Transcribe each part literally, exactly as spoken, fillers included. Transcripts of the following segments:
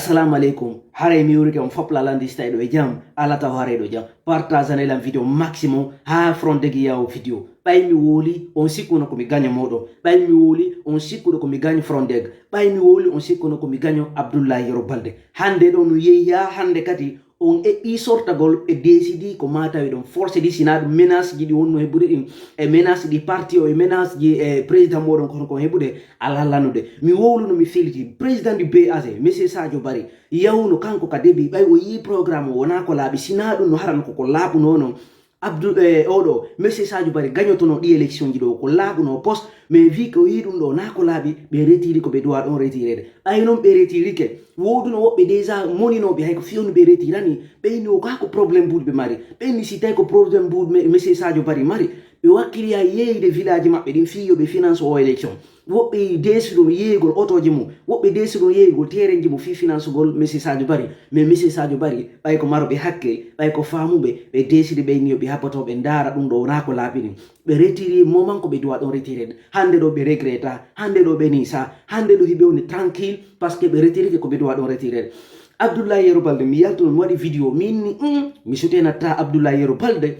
Assalamu aleykum. Haray mi yurike on fop lalandi stay ɗo e jam. Alata o haray ɗo jam. Partage anay lan video maximum ha front degi yawo video. Ɓay mi woli on sikkuno ko mi gaño moɗo. Ɓay mi woli on sikkuɗo ko mi gaño front deg. Ɓay mi woli on sikkuno ko mi gaño Abdoulaye Yero Balde. Hande ɗo no yehi ha hande kadi on eɓɓi sortagol ɓe desidi ko ma tawi ɗon forcé ɗi sina ɗum menace ji ɗi wonno heɓude ɗin e menace ɗi parti o e menace ji e président moɗon kono kon heɓude ala lannude. Mi wowluno mi feliti président du bag monsieur sadio bari yawno kanko ka début ɓay o yii programme o wona ko laaɓi sina ɗum no harano koko laaɓuno non. Abdou e oɗo monsieur sadio bari gañotono ɗi élection ji ɗo ko laaɓuno pos mais vi ko yii ɗum ɗo na ko laaɓi ɓe retiri ko ɓe duwa ɗon retirede. Ɓay noon ɓe retirike wowduno woɓɓe déjà moninoɓe hay ko fiyonu ɓe retirani. Ɓeyni o ka ko problème buuɗi ɓe mari. Ɓeyni si tawi ko problème buuɗi monsieur sadio bari mari ɓe wakkili ya yeeyde village maɓɓe ɗin fii yo ɓe finance o élection. Woɓɓe deesi ɗum yeeygol otooji mum, woɓɓe deesi ɗum yeeygol teerenji mum fii finansugol monsieur sadio bari. Mais monsieur sadio bari ɓay ko maroɓe hakke, ɓay ko faamuɓe, ɓe deesidi ɓeyni yo ɓe habboto ɓe ndaara ɗum ɗo wona ko laaɓi ɗin. Ɓe retiri moment ko ɓe duwa ɗon retirede. Hande ɗo ɓe regreta, hande ɗo ɓe nisa, hande ɗo hiɓe woni tranquille parce que ɓe retirike ko ɓe duwa ɗon retirede. Abdoulaye yero balde mi yaltuno mi waɗi vidéo min ni um, mi sutenatta abdoulaye yero balde.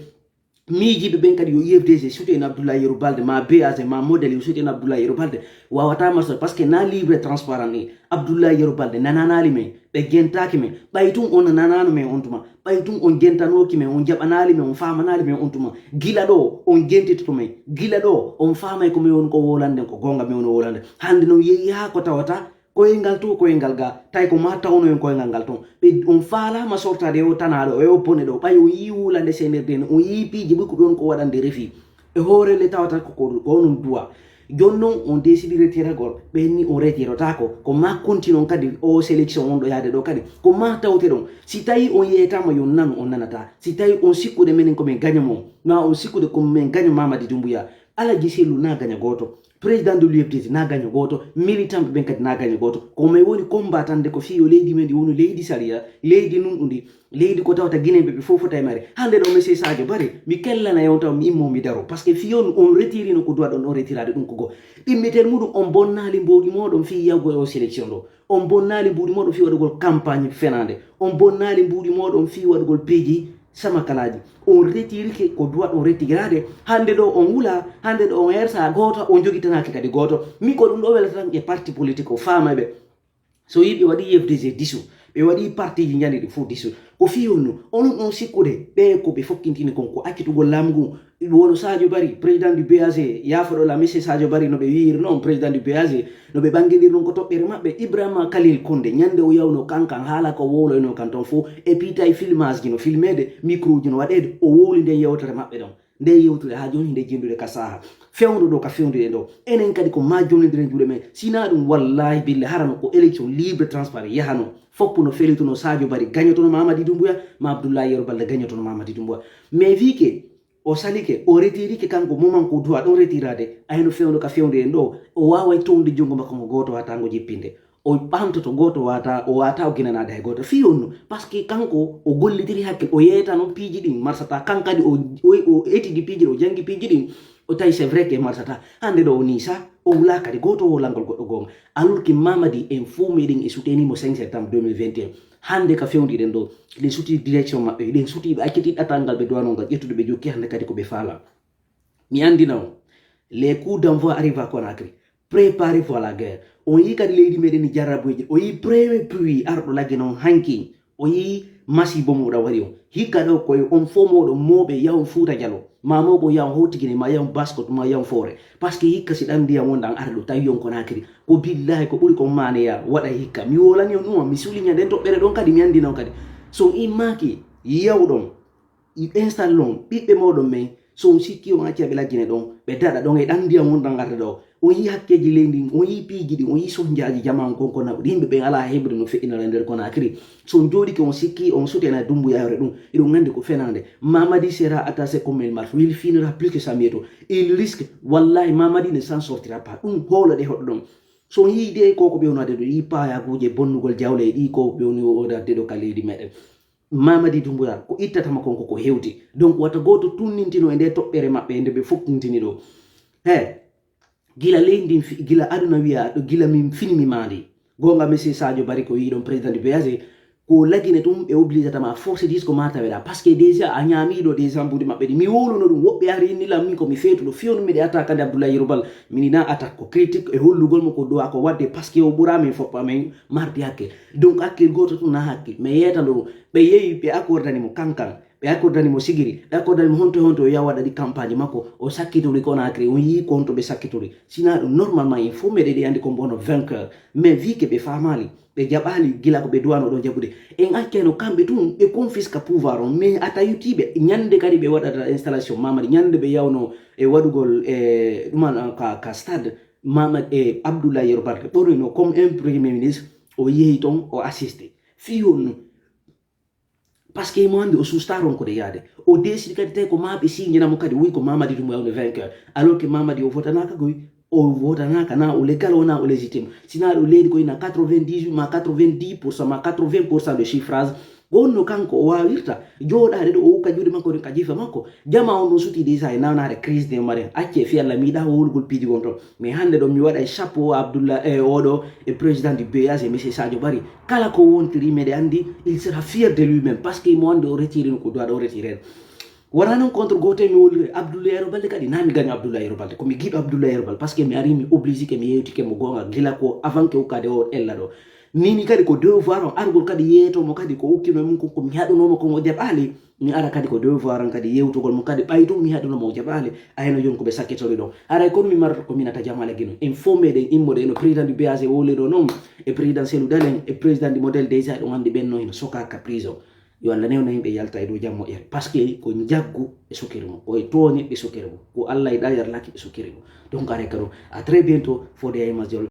Miijiiɓe ɓen kadi yo U F D G suteno Abdoulaye Yero Balde ma B A G ma modèle yo suteno Abdoulaye Yero Balde. Wawata marsa parce que na libre transparent ni. Abdoulaye Yero Balde nananali men, ɓe gentaki men. Ɓay tun on nanano men on tuma. Ɓay tun on gentanooki men, on jaɓanaali men, on faamanaali men on tuma. Gila ɗo on gentitoto men. Gila ɗo on faamay ko men woni ko wolanden ko gonga men woni wolande. Hande non yeeyi haa ko tawata koyngal to koyngal ga tawi ko ma tawno en koyngal ngal ton. Ɓe on faalama sortade o tanaɗo e o bone ɗo ɓay on yi wulande senirde en on yi piiji ɓuy ko ɓe on ko waɗande refi. E hoore nde tawata ko ko onon duwa. Jon non on desidi retiragol ɓen ni on retirotako ko ma kontinon kadi o sélection on ɗo yaade ɗo kadi ko ma tawte ɗon. Si tawi on yeytama yo nanu on nanata si tawi on sikkude menen komin gaño mo ma on sikkude komin gaño mamadi dumbuya. Ala ji sellu na gaña goto. Président de l'U F D T na gaño goto. Militant ɓe ɓen kadi na gaño goto. Ko may woni combatande ko fii yo leydi men ndi woni leydi sariya, leydi nunɗundi, leydi ko tawata guinéen ɓe ɓe fof fota e mare. Hande ɗo monsieur sadio bari mi kellana yon taw mi immo mi daro parce que fii on on retirino ko duwa ɗon on retirade ɗum ko go. Ɗimmiten muɗum on bonnali mbogi moɗon fii yawgo e o sélection ɗo. On bonnali mbuɗi moɗon fii waɗugol campagne fenade. On bonnali mbuɗi moɗon fii waɗugol piiji samakalaji. On retirike ko duwa ɗon retirade. Hande ɗo on wula hande ɗo on ersa goto on jogitanaki kadi goto. Mi ko ɗum ɗo welata tan e parti politique o faama ɓe. So yiɓe waɗi U F D G disu ɓe waɗi partiji jani ɗi fof disu. Ko fii honno onon ɗon sikkude ɓe ko ɓe fokkintini kon ko accitugol laamu ngu. Wono sadio bari président du B A G yafoɗo la monsieur sadio bari no ɓe wiyir noon président du B A G no ɓe ɓangidir noon ko toɓɓere maɓɓe ibrahima kalil konde ñande o yawno kankan haala ko wowloyno kan toon fof. E piitay filmage ji no filmede micro ji no waɗede o wowli nden yewtere maɓɓe ɗon. Nde yewtere ha joni nde jindude ka saha fewndo ɗo ka fewndire ɗo. Enen kadi ko ma jonnodiren juuɗe men sina ɗum wallahi bille harano ko élection libre transparent yahano. Foppo no felituno sadio bari gañotono mamadi dumbuya ma abdoulahi yero balde gañotono mamadi dumbuya. Mais vi ke o salike o retirike kanko moman ko duwa ɗon retirade ayno fewndo ka fewndo en ɗo. O waway towde junngo makko ngo goto wata ngo jippinde. O ɓamtoto goto wata o wata o ginanade hay goto fii honno? Parce que kanko o gollitiri hakkil o yeytano piiji ɗin marsata kan kadi o o- o etidi piiji ɗin o janngi piiji ɗin. O tawi c'est vrai que marsata hande ɗo o nisa o wula kadi goto o langol goɗɗo gonga. Alors que mamadi en fof meɗen e soutenimo cinq septembre deux mille vingt et un. Hande ka fewdiɗen ɗo hiɗen suti direction maɓɓe hiɗen suti ɓe acciti ɗatal ngal ɓe duwanol ngal ƴettude ɓe jokki hande kadi ko ɓe faala. Mi andina on les coups d'envoi arrive à conacry. Préparez vous à la guerre. On yi kadi leydi meɗen ni jarrabueji o yi premier pluie arɗo lagge noon hanki. O yi masibo muɗa wari on hikka ɗo koye on fo moɗon moɓe yahon fuuta jalo ma moɓon yahon hotiguine ma yahon bascot ma yahon foore. Parce que hikka si ɗan ndiyam wonɗan ara ɗo tawi on konakiri ko billahi ko ɓuri kon maneya waɗa hikka mi wolani on ɗuma mi suliña nden toɓɓere ɗon kadi mi andina on kadi. So immaki yawɗon installe on ɓiɓɓe moɗon men. So on sikki on acci aɓe lajjine ɗon ɓe daɗa ɗon e ɗan ndiyam wonɗan arde ɗo. On yi hakkeji leydi on yi piiji ɗi on yi sohjaji jama on kon ko naɓude yimɓe ɓen ala heɓude no feƴƴinora e nder konakiri. So on jooɗike on sikki on sutena e dumbu yawre ɗum iɗon gandi ko fenande. Mamadi sera attaché comme il marche il finira plus que samieto. Il risque wallahi mamadi ne s'en sortira pas ɗum hoolo ɗe hoɗo ɗon. So on yi de koko ɓe wonade ɗo ɗi payaguji e bonnugol jawle e ɗi koko ɓe woni odade ɗo ka leydi meɗen. Mamadi dumbuya ko ittatama kon koko hewti donc wata goto tunnintino e nde toɓɓere maɓɓe e nde ɓe fokkintini ɗo. He gila leydi ndin fi- gila aduna wiya ɗo gila min fini mi mandi. Gonga monsieur Sadio Bari ko yiɗon président du B A C, ko lagine ɗum ɓe obligata ma force dis ko mata weɗa, parce que déjà a ñami ɗo des ambudi maɓɓe ɗi mi wowluno ɗum. Woɓɓe ari inni lam min ko mi feetuɗo fewnu meɗe attaque ande Abdoulaye Yerubal. Mini na attaque ko critique e hollugol mo ko dowa ko wadde, parce que o ɓura min foppa min mardi hakke. Donc hakkil goto tun na hakkil mais yetano ɗum. Ɓe yehi ɓe accordani mo kankan, ɓe accordani mo sigiri, ɓe accordani mo honto honto o yawa waɗaɗi campagne makko. O sakkitori ko Conakry, on yii ko honto ɓe sakkitori. Sina ɗum normalement il faut meɗe ɗi andi ko mbono vainqueur, mais vi que ɓe famali, ɓe jaɓali gila ko ɓe duwano ɗon jaɓude. En accano kamɓe tun ɓe confisque pouvoir on, mais a tawitiɓe ñande kadi ɓe waɗata installation Mamadi, ñande ɓe yawno e waɗugol e ɗuman ka, ka stade, Mamadi e Abdoulaye Yero Barde ɓornino comme un premier ministre, o yehi ton o assiste. Fii honno? Parce que mo andi o susta ronkude yaade. O décide kadi tawi ko ma ɓe signina mo kadi wi ko Mamadi ɗum wawde vainqueur, alors que Mamadi o votanaka koy. O votanaka, na o légal, o na o légitime. Sina ɗo leydi ko ina quatre-vingt-dix-huit ma quatre-vingt-dix pour cent ma quatre-vingts pour cent de chiffrage. Wonno kanko o wawirta jooɗaade ɗo o ukka juuɗe makko ɗen ka jifa makko. Jama on ɗon suti déjà e nawnaare crise de marien. Acce fi Allah mi yiɗa wowlugol piiji gon ton. Mais hannde ɗon mi waɗa e chapeau Abdoullah e oɗo e président du B A C, monsieur Sadio Bari. Kala ko wontiri meɗe andi il sera fier de lui même, parce que mo andi o retirino ko doit o retirer. Wona noon contre goto mi wollude Abdoulaye Yero Balde kadi, na mi gaño Abdoulaye Yero Balde, ko mi giɗo Abdoulaye Yero Balde, parce que mi ari mi obligé ke mi yewtike mo gonga gila ko avant ke ukkade o ella ɗo. Nini kadi ko devoir on argol kadi yeeto mo kadi ko ukkino mum ko mi haɗunomo ko mo jaɓali. Mi ara kadi ko devoir an kadi yewtugol mo kadi ɓay tun mi haɗuno mo jaɓali. Ayno jon ko ɓe sakkitori ɗon. Aray kono mi marata ko minata jamala gino. En fof meɗen immode eno président du B A C wowliro noon e président Cellou Dalein e président du modèle déjà ɗum hannde ɓen no hino soka ka prison. Yo Allah newna yimɓe yalta e dow jam moƴƴere, parce que ko njaggu ɓe sokiri mo, ko e tooñe ɓe sokiri mo, ko Allah e ɗayar laki ɓe sokiri mo. Donc aray kadi à très bientôt fode e majjol.